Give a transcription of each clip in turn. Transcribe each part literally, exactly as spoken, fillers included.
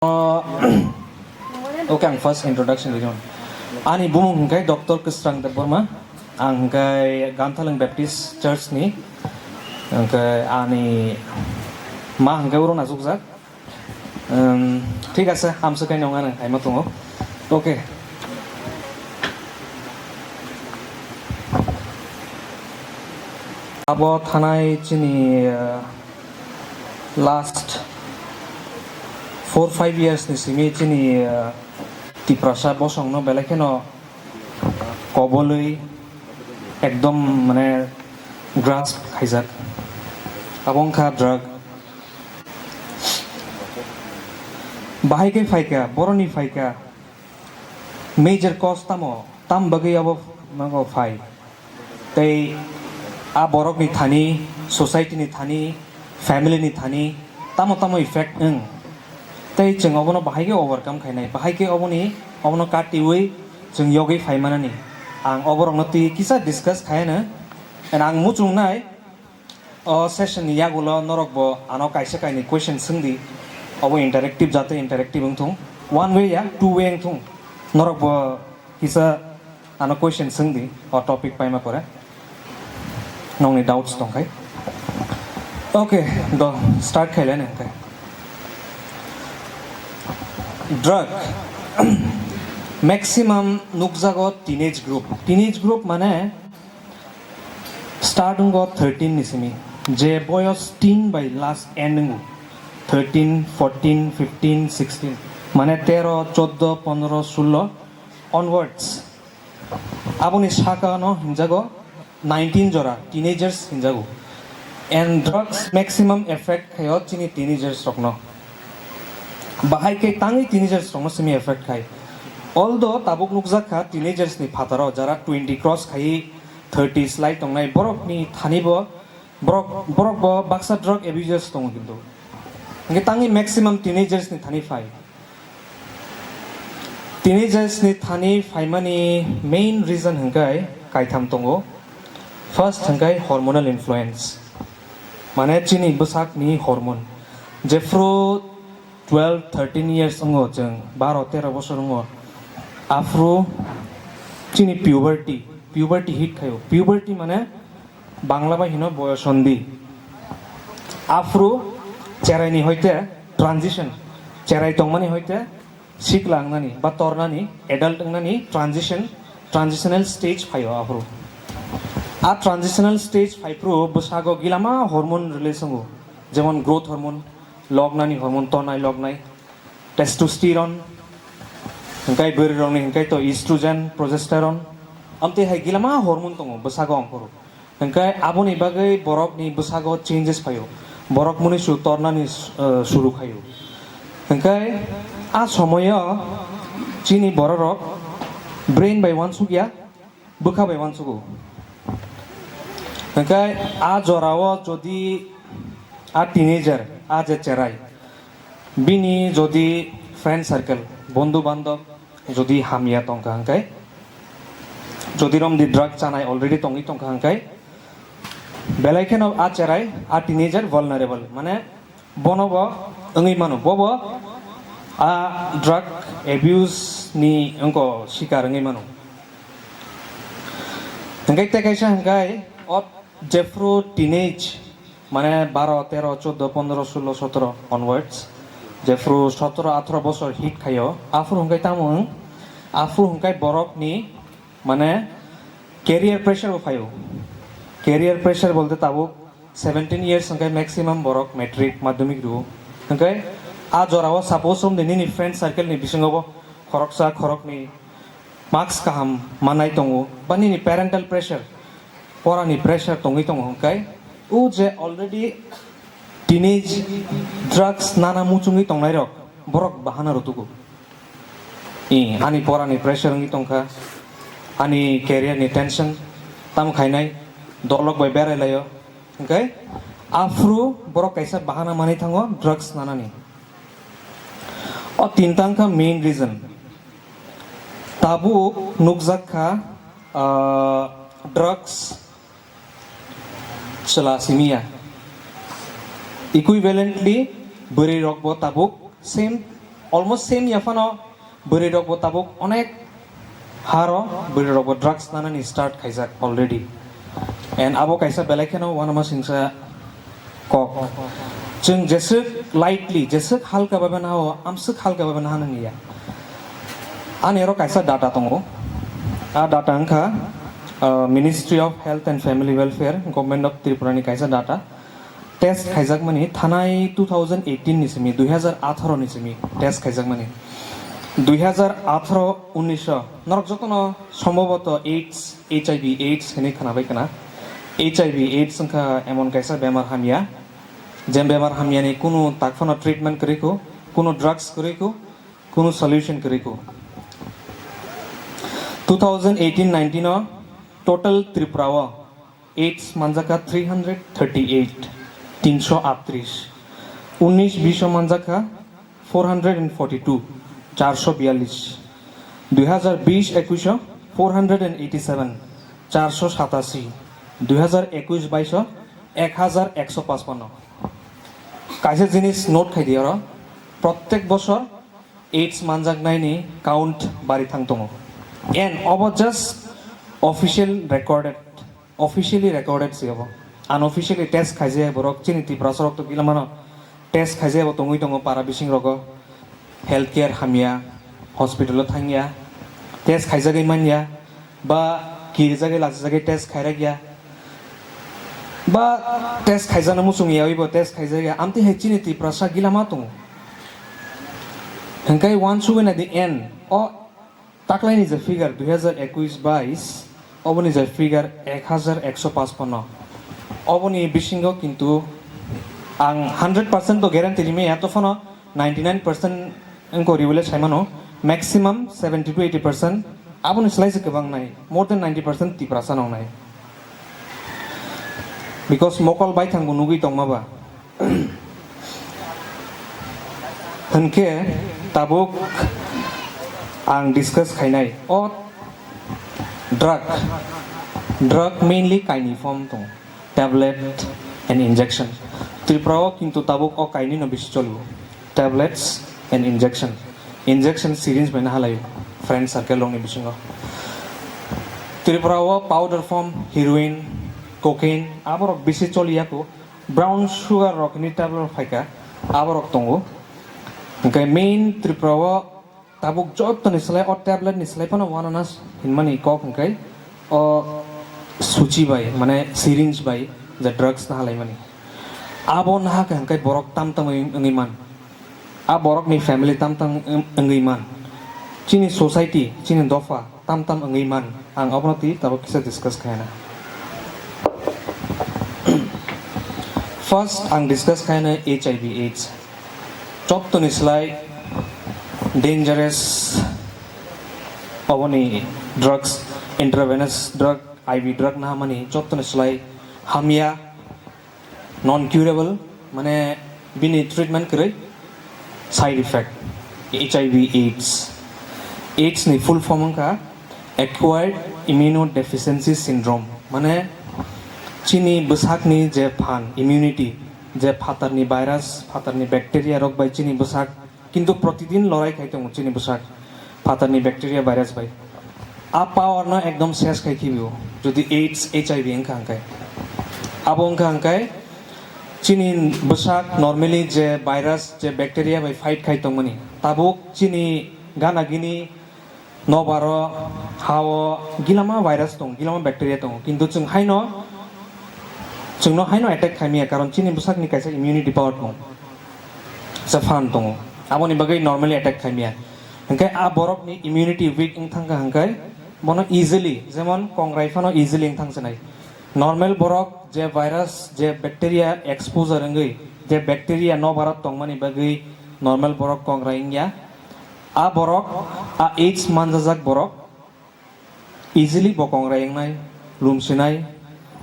Oh, okay, ang first introduction rijak. Ani bumung hwnkhe Doctor Kwsrang Debbarma. Ang hwnkhe Ganthalang Baptist Church ni. Hwnkhe ani ma hwnkhe oro nasukjak. Um, thik ase, hamswk khe nong ano kaima tongo. Okay. Abo thanai chini, uh, last four five years ni simi chini, uh, Tiprasa bosong no belai kheno kobolwi ekdom mane grasp khaijak. Abo wngkha drug. Bahai khe phaikha, boroni phaikha, major cause tamo, tam bagwi abo nogo phai. Tei a borokni thani, society ni thani, family ni thani tamo tamo effect wng. Tei chwng obono bahai khe overcome khainai, bahai khe oboni, obono katiwi chwng yogwi phai manani. Ang oborokno twi kisa discuss khaiano. And ang muchungnai, o session ni yagulo norok bo ano kaisa kainwi question swngdi. Obo interactive, jate interactive wngthung. One way ya, two way wngthung. Norok bo kisa ano question swngdi o topic paima pore. Nongni doubts tongkhai. Okay, do start khailai nang khe. Drug maximum nukjago teenage group. Teenage group mane start wngo thirteen ni simi, je boyos teen bai last end wngo, thirteen, fourteen, fifteen, sixteen, mane tero, choddo, pondro, sullo onwards. Aboni saka no hinjago nineteen jora teenagers hinjago. And drugs maximum effect khaio chini teenagers rokno. Bahai khe tangwi teenagers rokno simi effect khai. Although tabuk nukjak kha teenagers ni phataro jara twenty cross khai thirty slai tongnai borokni thani bo, borok, borok bo baksa drug abusers tongo kintu. Hingke tangwi maximum teenagers ni thani phai. Teenagers ni thani phaimani main reason hingkai kaitham tongo. First hingkai hormonal influence. Mane chini bwsakni hormone. Jephru twelve, thirteen years wngo chwng, baro tero bosor wngo, aphru chini puberty, puberty hit khaio. Puberty mane Bangla bai hino boyosondi. Aphru cherai ni hoite transition, cherai tongmani hoite sikla wngnani ba tornani, adult wngnani transition, transitional stage phaio aphru. A transitional stage phaiphru bwsago gilama hormone release wngo, jemon growth hormone, lognani hormone, tonai lognai, testosterone, hingkai bwrwi rokni hingkai to estrogen, progesterone, amtwi hai gilama hormone tongo bwsago ongkhoro. Hingkai aboni bagwi borokni bwsago changes phaio, borok muni su tornani, eh, suru khaio. Hingkai a somoyo chini bororok brain bai uansukya, bwkha bai uansugo. Hingke a jorao jodi a teenager, a je cherai, bini jodi friend circle, bondhu bandhab jodi hamya tongkha hingke, jodi romdi drug chanai already tongwi tongkha hingke, belai kheno a cherai, a teenager vulnerable, mane bono bo wngwi mano, bo bo a drug abuse ni wngko sikar wngwi mano. Hingke tei kaisa hingke o jephru teenage, mane baro, tero, choddo, pondro, sullo, sotro onwards, jephru sotro, athro bosor hit khaio, aphuru hingke tamo wng, aphuru hingke borok ni mane career pressure bo phaio. Career pressure bolte tabuk seventeen years hingke maximum borok matric, madhyamik rwo. Hingke a jorao suppose romdi nini friend circle ni bisingo bo khoroksa khoroknwi marks kaham manai tongo, ba nini parental pressure, porani pressure tongwi tongo hingke, o je already teenage drugs nana muchungwi tongnairok, borok bahana rwtugo. I, ani porani pressure wngwi tongkha, ani career ni tension, tamo khainai, dolok bai berai laio, hingke aphuru borok kaisa bahana manwi thango drugs nanani. O tinta wngkha main reason. Tabuk nukjak kha, ah, drugs chwla simi ya. Equivalently, bwrwi rok bo tabuk same Almost same ya phano bwrwi rok bo tabuk onek haro bwrwi rok bo drugs nanani start khaijak already. And abo kaisa belai kheno uanama singsa kok. Chwng jeswk lightly, jeswk halka bhabe nao, amswk halka bhabe nahana nangya. Ani oro kaisa data tongo. A data wngkha, uh, Ministry of Health and Family Welfare, Government of Tripura ni kaisa data. Test khaijakmani thanai two thousand eighteen ni simi, dui hazar atharo ni simi test khaijakmani. Dui hazar atharo unnish norok jotono sombhoboto AIDS, H I V AIDS hinwi khwnabai khna. H I V AIDS wngkha emon kaisa bemar hamya, je bemar hamyani kunu tak phano treatment kwrwi kho, kunu drugs kwrwi kho, kunu solution kwrwi kho. Two thousand eighteen nineteen o total Tripura o AIDS manjakha three hundred thirty eight, tinsho aatris. Unnish bish o manjakha four hundred and forty two, charsho biyalis. Dui hazar bish ekush o four hundred and eighty seven, charsho satasi. Dui hazar ekush baish o ek hazar ekso pachpanno. Kaisa jinis note khai di oro, prottek bosor AIDS manjaknaini count bari thang tongo. And obo just official recorded, officially recorded se obo. Unofficially test khaijaya borok chini Tiprasa rok to gila mano test khaijaya bo tongwi tongo para bising rogo. Healthcare hamya, hospital o thangya, test khaijagwi manya, ba kirijagwi lachijagwi test khairakya, ba test khaijana muchung yawi bo test khaijakya, amtwi hai chini Tiprasa gila ma tongo. Hingkai uansugwi nai di en o taklaini je figure dui hazar ekush bais, oboni je figure ek hazar ekso pachpanno. Oboni bisingo kintu ang hundred percent to guarantee rimaya, to phano ninety nine percent wngkha ribole saimano, maximum seventy to eighty percent aboni slai se kwbang nai, more than ninety percent Tiprasa nong nai. Because mokol baithang bo nugwi tongma ba. Hwnkhe tabuk ang discuss khainai o drug, drug mainly kaini form tongo, tablet and injection. Tripura o kintu tabuk o kainwi no bisi cholo, tablets and injection. Injection syringe bai no halaio friend circle rokni bisingo. Tripura o powder form, heroin, cocaine, aborok bisi choliya kho. Brown sugar rok hinwi tablet rok phaikha, aborok tongo. Hwnkhe main Tripura o tabuk jottoni slai o tablet ni slai phano uananas hinmani kok hwnkhe o suchi bai, mane syringe bai je drugs nahalaimani. Abo nahakhe hwnkhe borok tam tam wngwi man. A borokni family tam tam wng-, wngwi man. Chini society, chini dopha tam tam wngwi man. Ang abono twi tabuk kisa discuss khaina. First, ang discuss khaina H I V AIDS. Jottoni slai dangerous oboni drugs, intravenous drug, I V drug nahamani jottoni slai hamya, non curable, mane bini treatment kwrwi, side effect, H I V AIDS. AIDS ni full form wngkha acquired immunodeficiency syndrome, mane chini bwsakni je phan, immunity, je phatarni virus, phatarni bacteria rok bai chini bwsak kintu protidin lorai khai tongo chini bwsak phatarni bacteria virus bai. A power no ekdom ses khai khibio jodi AIDS, H I V wngkha hwnkhe. Abo wngkha hwnkhe chini bwsak normally je virus, je bacteria bai fight khai tongmani, tabuk chini gana gini nobaro, hao gilama virus tong, gilama bacteria tong, kintu chwng haino, chwngno haino attack khaimaya, karon chini bwsakni kaisa immunity power tong, kaisa phan tongo, aboni bagwi normally attack khaimaya. Hwnkhe a borokni immunity weak wng thangkha hwnkhe bono easily, jemon kongrai phano easily wng thangsinai. Normal borok je virus, je bacteria exposure wngwi, je bacteria nobaro tongmani bagwi normal borok kongrai wngya. A borok, a AIDS manjajak borok easily bo kongrai wngnai, lum sinai,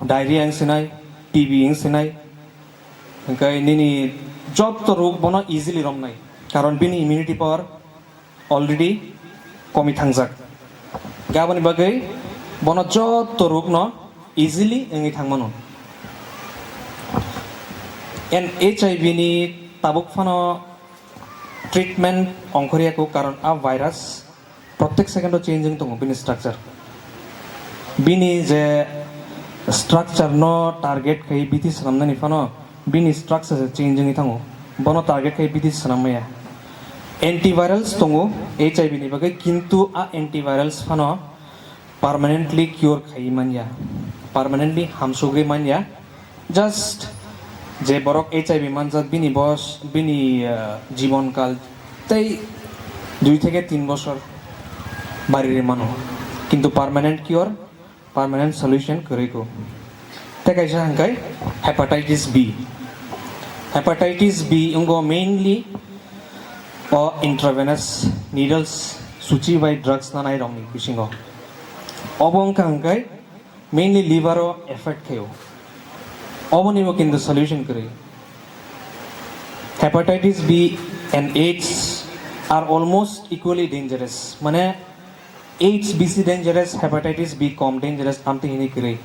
diarrhea wng sinai, T B wng sinai, hwnkhe nini jotto rog bono easily romnai, karon bini immunity power already komi thangjak. Aboni bagwi bono jotto rog no easily wngwi thangmano. And H I V ni tabuk phano Treatment ongkhorya ko, karon a virus protek second o changing tongo bini structure. Bini je structure no target khai bithi swnamnani phano bini structure se changing wngwi thango. Bono target khai bithi swnam maya. Antivirals tongo H I V ni bagwi, kintu a antivirals phano permanently cure khai manya, permanently hamsugwi manya. Just je borok H I V manjak, bini bos, bini, uh, jibon kal tei dui theke tin bosor bari rwi mano, kintu permanent cure, permanent solution kwrwi ko. Tei kaisa hwnkhe hepatitis B. Hepatitis B wngkha mainly o intravenous needles, suchi bai drugs nanai rokni bisingo. Obo wngkha hwnkhe mainly liver o affect khaio. Obonibo kintu solution kwrwi. Hepatitis B and AIDS are almost equally dangerous. Mane AIDS bisi dangerous, hepatitis B kom dangerous, amtwi hinwi kwrwi.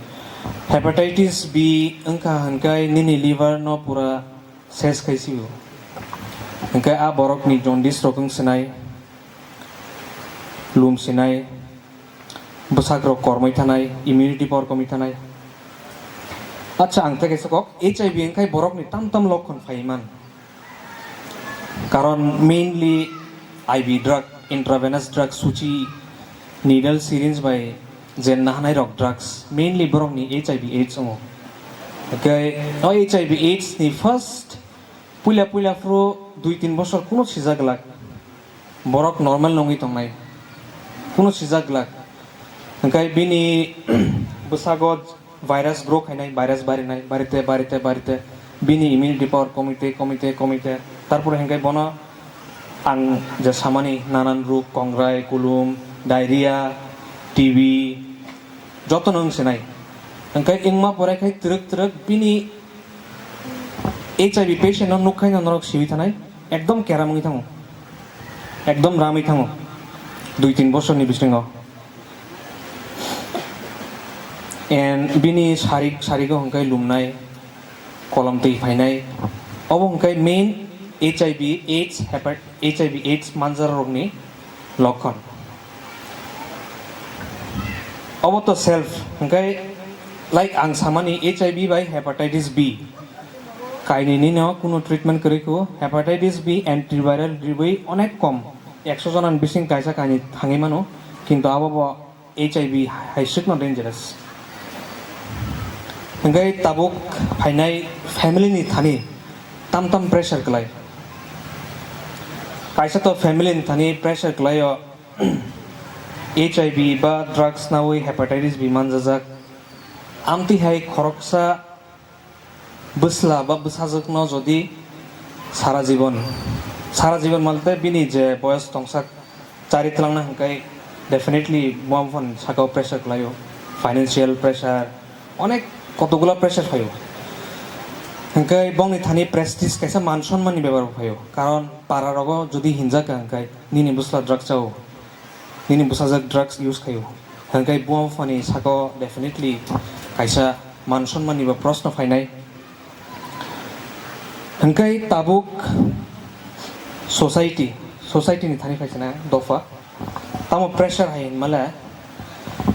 Hepatitis B wngkha hwnkhe nini liver no pura ses khai sio. Hwnkhe a borokni jaundice rok wng sinai, lum sinai, bwsak rok kormoi thanai, immunity power komoi thanai. Acha, ang tei kaisa kok, H I V wngkhai borokni tam tam lokhon phai man. Karon mainly I V drug, intravenous drug, suchi, needle, syringe bai je nahanai rok drugs, mainly borokni H I V AIDS wngo. Hwnkhe o H I V AIDS ni first puila puila phuru dui tin bosor kuno sijak glak. Borok normal nongwi tongnai. Kuno sijak glak. Hwnkhe bini bwsago virus grow khainai, virus barinai, barite, barite, barite. Bini immunity power komite, komite, komite. Tarpore hwnkhe bono ang je samani nanan rok, kongrai, kulum, diarrhea, T B, jotono wng sinai. Hwnkhe wngma pore khai twrwk twrwk bini H I V patient no nukhaino norok siwi thanai, ekdom keram wngwi thango, ekdom ramwi thango dui tin bosorni bisingo. And bini sarik, sarigo hwnkhe lumnai, kolom twi phainai, obo hwnkhe main H I V AIDS, hepat-, H I V AIDS manjak rokni lokhon. Obo to self, hwnkhe, like, ang samani H I V bai hepatitis B. Kainwi nino kunu treatment kwrwi kho, hepatitis B antiviral rwui onek kom, ekso jona ni bising kaisa kainwi thangwi mano, kintu abo bo H I V hai swkno dangerous. Hwnkhe tabuk phainai family ni thani tam tam pressure kwlai. Kaisa to family ni thani pressure kwlaio, H I V ba drugs nawi hepatitis B manjajak. Amtwi hai khoroksa bwsla ba bwsajwkno jodi sara jibon, sara jibon malte bini je boyos tongsak chari twlangna hwnkhe definitely buma buphani sakao pressure kwlaio, financial pressure, onek kotokgwla pressure phaio. Hwnkhe bongni thani prestige kaisa man sonmanni bepar bo phaio, karon para rogo jodi hinjak ka hwnkhe nini bwsla drugs chao, nini bwsajwk drugs use khaio, hwnkhe buma buphani sakao definitely kaisa man sonmanni bo proshno phainai. Hwnkhe tabuk society, society ni thani phaisana dopha. Tamo pressure hai hinmale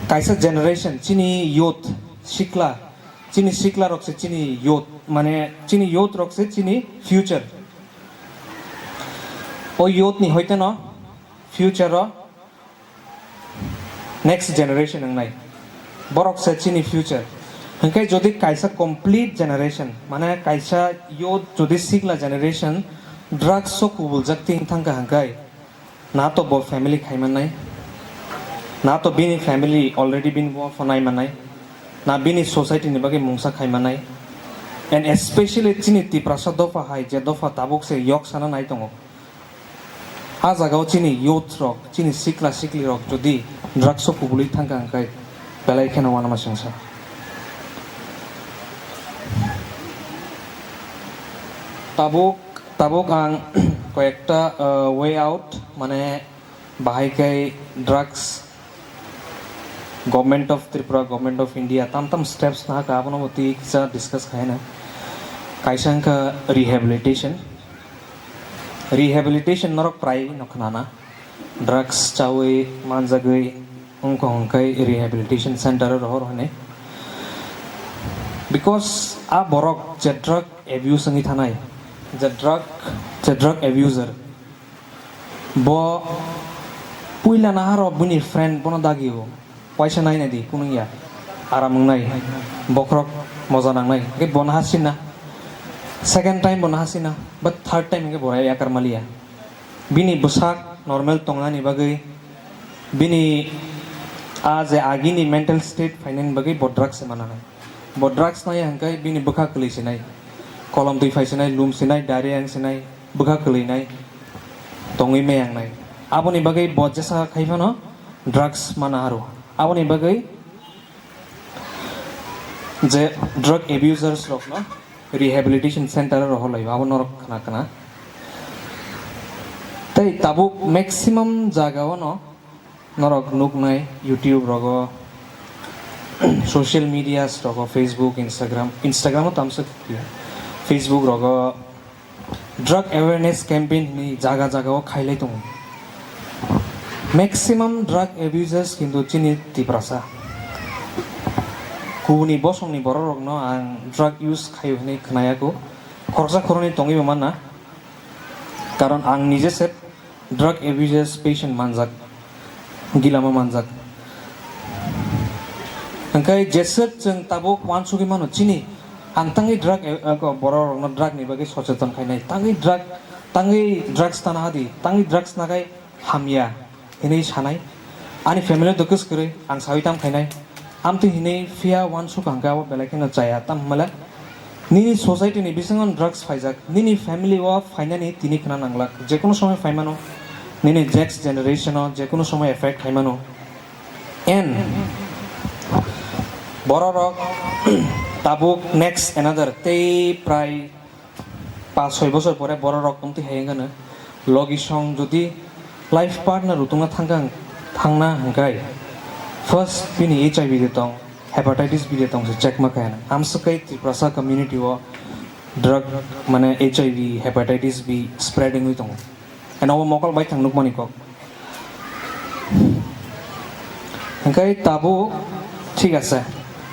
kaisa generation, chini youth, sikla, chini sikla rok se chini youth, mane chini youth rok se chini future. O youth ni hoite no future o next generation wngnai. Borok se chini future. Hwnkhe jodi kaisa complete generation, mane kaisa youth jodi sikla generation drugs o kubuljak twi thangkha hwnkhe, na to bo family khai mannai, na to bini family already bini buma phano nai mannai, na bini society ni bagwi mungsa khai mannai, and especially chini Tiprasa dopha hai je dopha tabuk se yok sana nai tongo. A jagao chini youth rok, chini sikla sikli rok jodi drugs o kubului thangkha hwnkhe belai kheno uanama singsa. Tabuk, tabuk ang koyekta, uh, way out, mane bahai khe drugs Government of Tripura, Government of India tam tam steps nahaka, abono bo twi kisa discuss khaina. Kaisa wngkha rehabilitation. Rehabilitation norok prai no khnana. Drugs chawi manjagwi wngkha hwnkhe rehabilitation center o rohor hwnwi. Because a borok je drug abuse wngwi thanai, je drug, je drug abuser, bo puila naharo bini friend bono dagio, waisa naina di, kunung ya, aram wngnai, bokhorok moja nangnai, hwnkhe bo naha sinna, second time bo naha sinna, but third time hwnkhe bo yakar maliya. Bini bwsak normal tongnani bagwi, bini a je agini mental state phainani bagwi bo drugs se mananai. Bo drugs naiya hwnkhe bini bwkha kwlwi sinai, kolom twi phai sinai, lum sinai, diarrhea wng sinai, bwkha kwlwinai, tongwi meyangnai. Aboni bagwi bo jesa khai phano drugs mana aro. Aboni bagwi je drug abusers rokno rehabilitation center o rohor laibo, abo norok khna khna. Tei tabuk maximum jaga o no norok nuknai YouTube rogo, social medias rogo, Facebook, Instagram, Instagram o tamsa, Facebook rogo drug awareness campaign hinwi jaga jaga o khailai tongo. Maximum drug abusers kintu chini Tiprasa. Kubuni bosongni bororokno ang drug use khaio hinwi khnayago. Khoroksa khoroknwi tongwibo manna. Karon ang nije se drug abusers patient manjak, gilama manjak. Hwnkhe jeswk chwng tabuk uansugwi mano chini, ang tangwi drug, eh, eh, bororokno drug ni bagwi socheton khainai, tangwi drug, tangwi drugs tana hadi, tangwi drugs nagai hamya hinwi sanai. Ani family do kwskwrwi ang sawi tam khainai. Amtwi hinwi phiya uansuk hwnkhe abo belai kheno chaya, tamo hwnmale nini society ni bisingo drugs phaijak, nini family o phainani tini khna nanglak, jekunu somoi phaimano, nini next generation o jekunu somoi effect khaimano. And bororok tabuk next another tei prai paanch soi bosor pore bororok wngtwi hai wngkha no logi song jodi life partner rutungna thangkha, thangna hwnkhe first bini H I V de tong, hepatitis B de tong se check ma khaina. Amswk khe Tiprasa community o drug mane H I V, hepatitis B spread wngwi tongo. Eno obo mokol bai thang nukmani kok. Hwnkhe tabuk thik ase,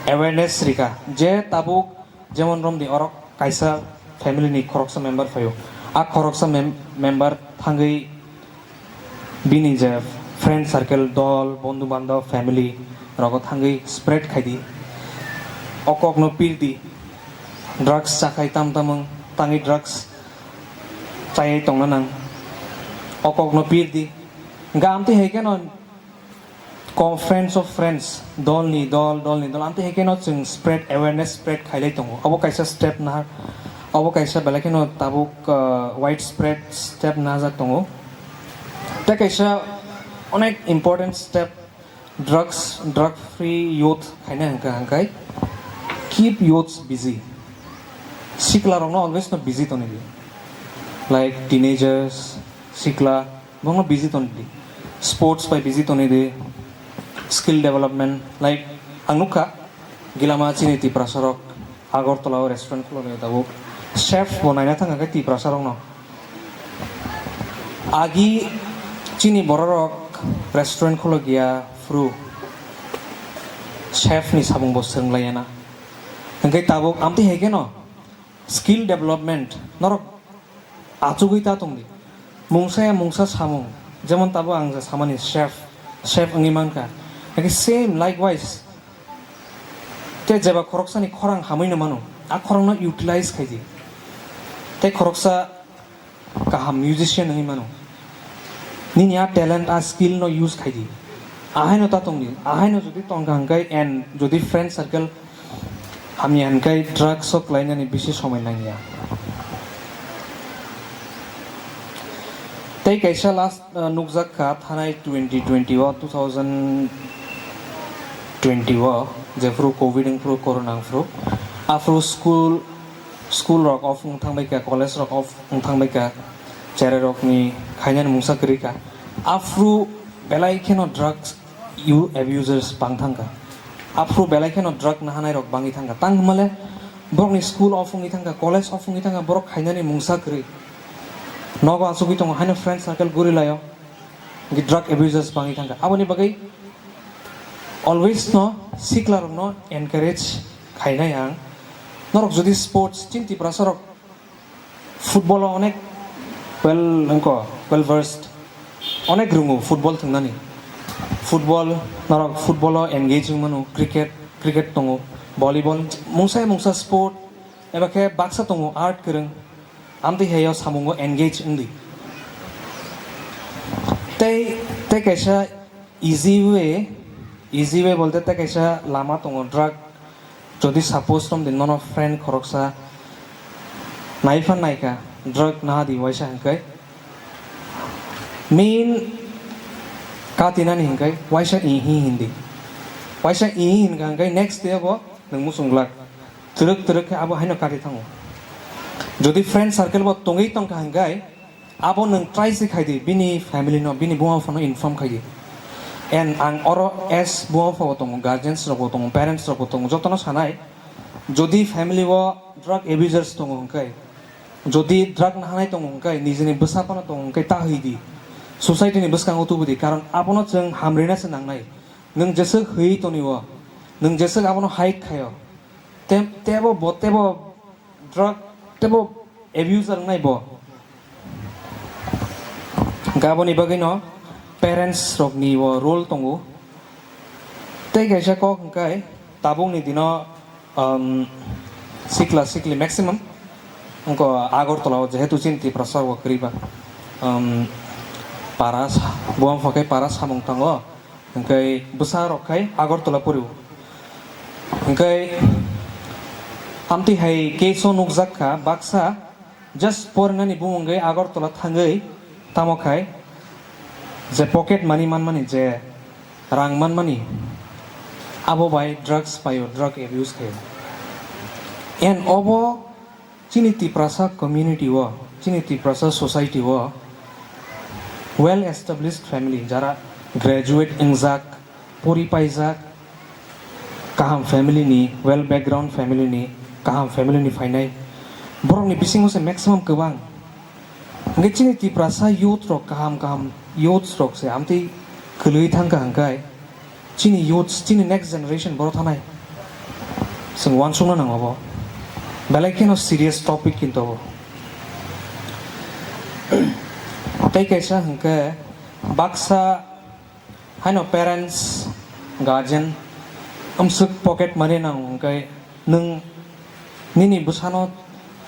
awareness rikha je tabuk Jemon romdi orok kaisa family ni khoroksa member phaio. A khoroksa mem-, member thangwi bini je friend circle, dol, bondhu bandhab, family rogo thangwi spread khaidi. O kokno pirdi. Drugs chakhai tam tamung, tangwi drugs chayai tongna nang. O kokno pirdi. Hwnkhe amtwi hai kheno Conference of Friends, dolni dol, dolni dol, amtwi hai kheno chwng spread, awareness spread khailai tongo. Obo kaisa step naha, obo kaisa belai kheno tabuk, uh, widespread step nahajak tongo. Tei kaisa onek important step, drugs, drug free youth khaina hwnkha hwnkhe keep youths busy. Sikla rokno always no busy tongwi di. Like teenagers, sikla, Bono busy toni di. Sports bai busy toni di. Skill development, like, ang nukha, gilama chini Tiprasa rok Agartala o restaurant khuloknai tabuk. Chef bo naina thangkha khe Tiprasa rokno. Agi chini borok rok restaurant khulok ya phuru chef ni samung bo swrwng lai ya na. Hwnkhe tabuk amtwi hai kheno skill development norok achugwi ta tongdi. Mungsa ya mungsa samung, jemon tabuk ang je samani chef, chef wngwi mankha. Hake same likewise, tei jeba khoroksani khorang hamwi no mano, a khorangno utilize khaidi. Tei khoroksa kaham musician wngwi mano. Nini a talent, a skill no use khaidi. Ahaino ta tongdi, ahaino jodi tongkha hwnkhe and jodi friend circle hamya hwnkhe drugs o kwlainani bisi somoi nangya. Tei kaisa last, uh, nukjak kha thanai twenty twenty o, two thousand twenty o, jephru covid wngphru, corona wngphru, aphru school, school rok off wng thangbai kha, college rok off wng thangbai kha, cherai rokni khainani mungsa kwrwi kha. Aphru belai kheno drugs u-, abusers bang thangkha. Aphru belai kheno drug nahanai rok bangwi thangkha. Tang hwnmale borokni school off wngwi thangkha, college off wngwi thangkha, borok khainani mungsa kwrwi. Nogo achugwi tongo, haino friend circle guri laio, hwnkhe drug abusers bangwi thangkha. Aboni bagwi always no siklarokno encourage khainai ang. Norok jodi sports, chini Tiprasarok football o onek well, wngkha well versed, onek rongo football thwngnani. Football, norok football o engage wng mano, cricket, cricket tongo, volleyball, mungsa mungsa sport, eba khe baksa tongo art kwrwng, amtwi hai o samungo engage wngdi. Tei, tei kaisa easy way, easy way bolte tei kaisa lama tongo drug. Jodi suppose romdi nono friend khoroksa naiphan naikha, drug nahadi waisa hwnkhe, main katinani hwnkhe waisa ihi hindi. Waisa ihi hinkha hwnkhe next day bo nwng muchung glak. Twrwk twrwk khe abo haino kati thango. Jodi friend circle bo tongwi tongkha hwnkhe, abo nwng try se khai di, bini family no, bini buma bupha no inform khai di. And ang oro as buma bupha bo tongo, guardians rok bo tongo, parents rok bo tongo, jotono sanai, jodi family o drug abusers tongo hwnkhe, jodi drug nahanai tongo hwnkhe, nijini bwsa phano tongo hwnkhe, ta hwi di, society ni bwskango tubu di, karon abono chwng hamrina se nangnai. Nwng jeswk hwi toni o, nwng jeswk abono hide khai o, Te-, tebo bo, tebo drug, tebo abuser wngnai bo. Hwnkhe aboni bagwino parents rokni bo role tongo. Tei kaisa kok hwnkhe tabukni dino, um, sikla sikli maximum wngkha Agartala o, jehetu chini Tiprasa o kwrwi ba, um, para sa-, buang phakai para samung tongo. Hwnkhe bwsa rok khai Agartala porio. Hwnkhe amtwi hai case o nukjak kha, baksa just porinani bumung wngwi Agartala thangwi tamo khai je pocket money manmani, je rang manmani, abo bai drugs paio, drug abuse khaio. And obo Chini Tiprasa community o, chini Tiprasa society o well established family, jara graduate wngjak, pori paijak, kaham family ni, well background family ni, kaham family ni phainai, borok ni bisingo se maximum kwbang. Hwnkhe chini Tiprasa youth rok, kaham kaham youths rok se amtwi kwlwi thangkha hwnkhe, Chini youths, chini next generation borok thanai. Chwng uansukna nango bo. Belai kheno serious topic kinto bo. Tei kaisa hwnkhe baksa haino parents, guardian, amswk pocket money nango hwnkhe nwng nini bwsano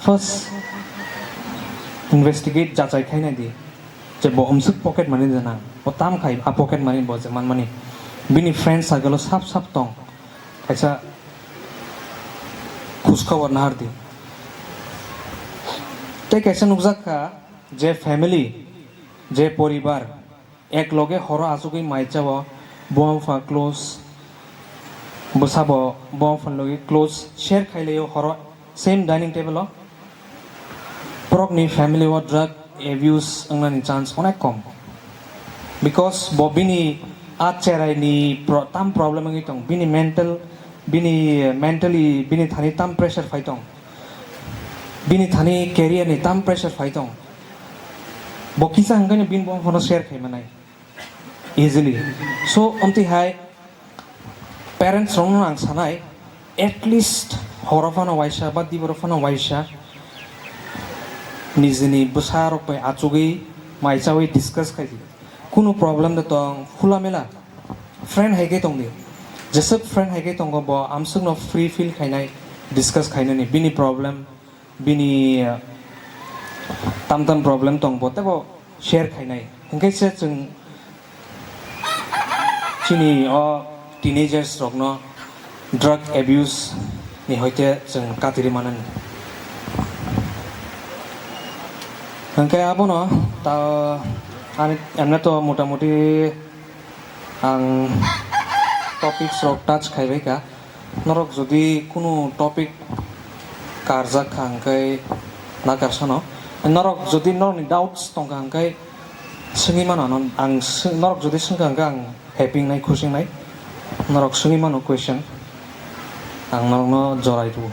first investigate jachai khainai di, je bo amswk pocket money rwnai, bo tam khai a pocket money bo je manmani, bini friend circle o sap sap tong, kaisa khuskhabor nahar di. Tei kaisa nukjak kha je family, je poribar, Ek loge horo achugwi mai chao, buma bupha close, bwsabo buma bupha logi close share khai laio horo same dining table o. Borokni family o drug abuse wngnani chance onek kom, because bo bini a cherai ni pro-, tam problem wngwi tong, bini mental, bini mentally bini thani tam pressure phai tong, bini thani career ni tam pressure phai tong. Bo kisa hwnkhe bini buma phano share khai manai easily. So, amtwi hai parents rokno ang sanai, at least horo phano waisa ba diboro phano waisa nijini bwsa rok bai achugwi mai chawi discuss khai di. Kunu problem de tong, khula mela friend hai khe tong di. Jeswk friend hai khe tongo, bo amswkno free feel khainai, discuss khainani bini problem, bini, uh, tam tam problem tong bo tebo share khainai. Hwnkhe se chwng chini o teenagers rokno drug abuse ni hoite chwng katiri manani. Hwnkhe abono ta ani emne to motamuti ang topics rok touch khaibai kha. Norok jodi kunu topic karjak kha hwnkhe nakarsano. Norok jodi norokni doubts tongkha hwnkhe swngwi mano, ang sw-, norok jodi swngkha hwnkhe ang happy wngnai, khusi wngnai. Norok swngwi mano question, ang norokno jorai rwo.